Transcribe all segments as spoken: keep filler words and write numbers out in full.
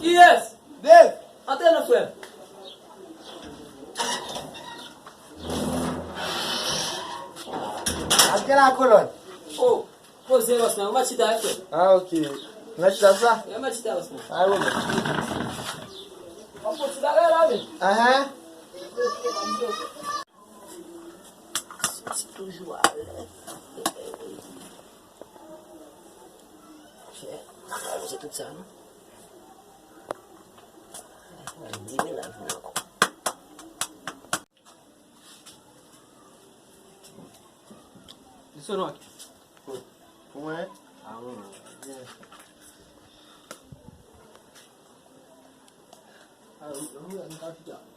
Kiyès? Dave! Antre non, frè m. Ap gen la kolòn. Oh, poze bòs la, ou mèt chita, frè m. Ah, ok. Mèt chita sa? Ou mèt chita, bòs la. Ah, bon. Ou fè ti bagay la, wi. Ahan. Se toujou alè. Fè, fè tout sa, non? Li vini la, vini ankò. Li sonn ok. Pou mwen? Ah, bon.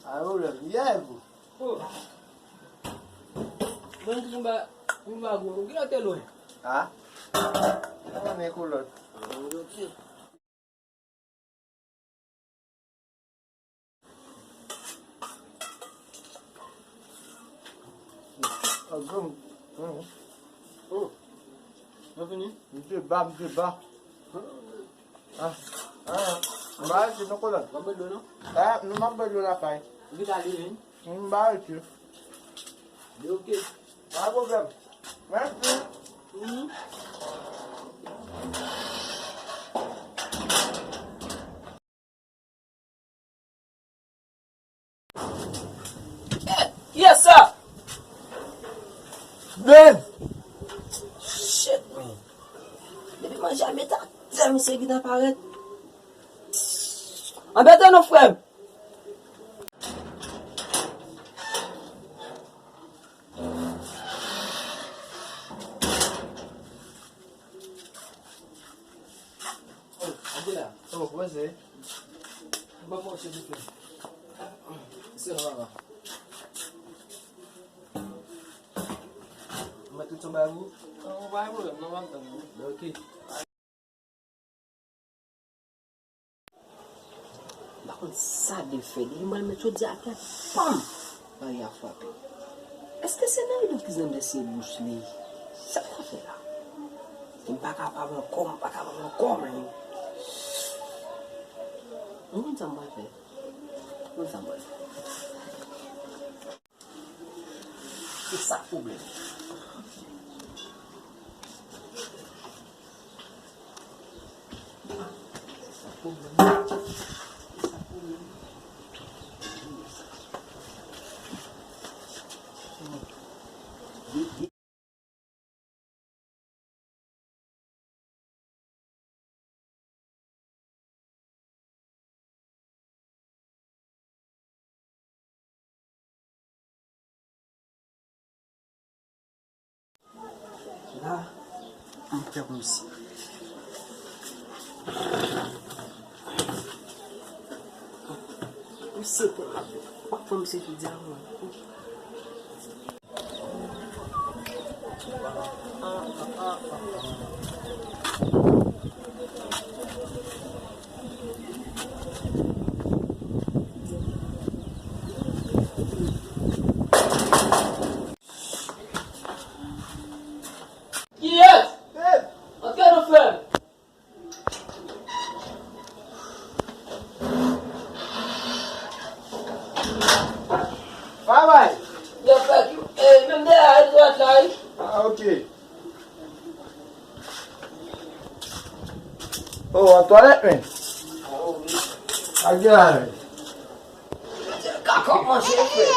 Ayo, lè m yè, bro. Oh. Mwen ki ba, ki ba gwo, ki lòt te lwen? Ha? Mwen konnen kolòn. Ah, ok. Ah, bon. Bon. Oh. Nou fini? M te ba, m te ba. Ah, ah, ah. M ba rete non, kolòn. W ap bwè dlo, non? Ah, non, m ap bwè dlo lakay. Ou gentan ale, wi. M ba rete. Li ok. Pa pwoblèm. Mèsi. Mhm. Eh, kiyès sa? Ben! Shit, man. Depi manje a met atè, misye gentan parèt. Anbete non, frè m. Oh, Angela. Oh, kòman se? Mwen pa fè yon chèz, frè. Se la, papa. Mwen tout yon bagay pou ou. Non, pa gen pwoblèm, non, m ap tann ou. Ok. M pa konn sa Dave fè. Depi m al met chòdyè atè, pam! Baryè a frape. Èske se nan rido ki zanbè se bouch li? Sa l ta fè la? M pa kapab ankò, m pa kapab ankò, man. M konn sa m pral fè. M konn sa m pral fè. Se sa k pwoblèm. La, m pè pou misye. Misye tèlman, w ap pran misye sou dyaman. Kiyès? Antre non, frè m. Travay. Yo fè ki, eh, menm dèyè a dwat la, wi. Ah, ok. Oh, an twalèt, men. Ak de la, men. Ka kòmanse, frè.